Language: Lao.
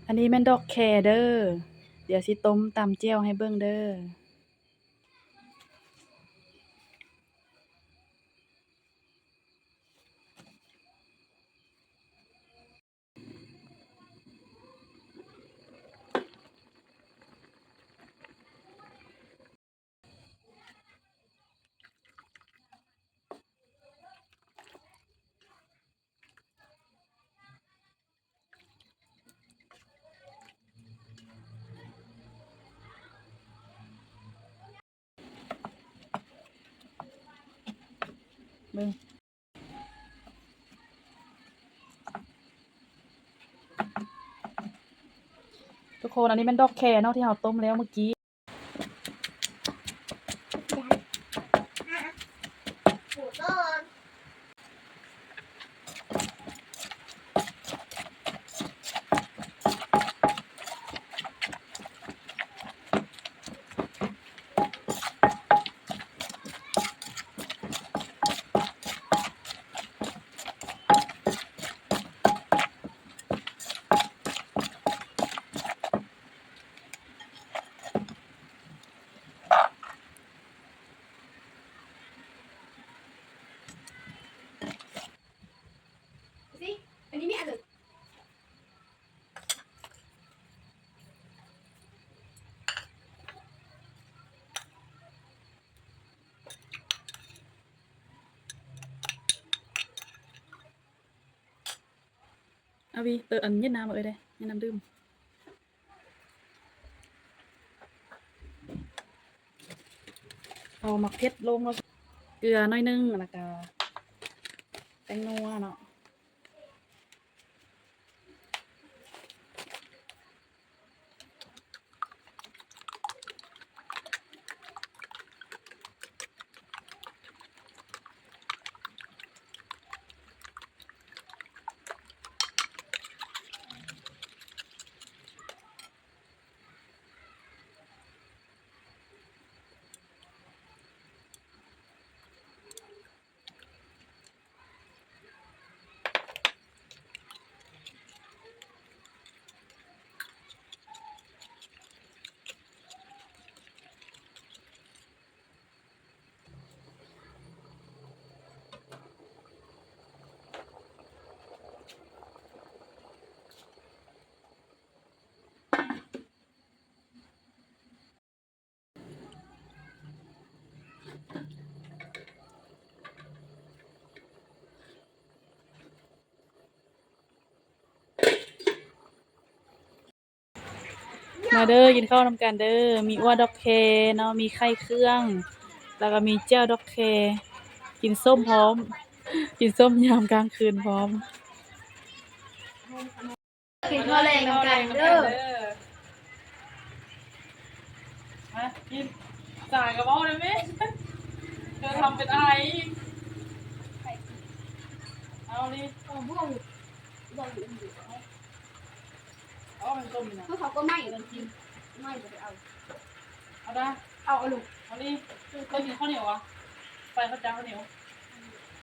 ອັນນີ້ແມ່ນດອກແຄເດີ ດຽວຊິຕົ້ມຕຳແຈ່ວໃຫ້ເບິ່ງເດີ. ເບິ່ງ ທຸກຄົນ ອັນນີ້ແມ່ນດອກແຄເນາະ ທີ່ເຮົາຕົ້ມແລ້ວເມື່ອກີ້. ອາວີ ເຕີ ອັນ ຫຍຽດນ້ຳເອີຍເດ້ ຫຍຽດນ້ຳດື່ມ. ເອົາໝາກເຜັດລົງເນາະ ເກືອໜ້ອຍໜຶ່ງ ແລ້ວກະແປ້ງນົວເນາະ. ມາເດີ ກິນເຂົ້ານຳກັນເດີ ມີອົ່ວດອກແຄເນາະ ມີໄຂ່ເຄື່ອງ ແລ້ວກໍມີແຈ່ວດອກແຄ ກິນສົ້ມພ້ອມ ກິນສົ້ມຍາມກາງຄືນພ້ອມ. ກິນເຂົ້າແລງນຳກັນເດີ ມາກິນ ສາຍກໍເວົ້າໄດ້ແມ່ ເດີທຳເປັນອາຍອີກ ເອົານີ້ ເອົາບໍ່ ບໍ່ຢູ່ ເອົາມັນຕົ້ມນີ້ນະ ເຂົາກໍໄໝ້ ມັນກິນ ໄໝ້ບໍ່ໄດ້ເອົາ ເອົາດາ ເອົາ ເອົາລູກ ເອົານີ້ ເຈົ້າກິນເຂົ້າໜຽວຫວາ ໃສ່ເຂົ້າຈ້າງເຂົ້າໜຽວ.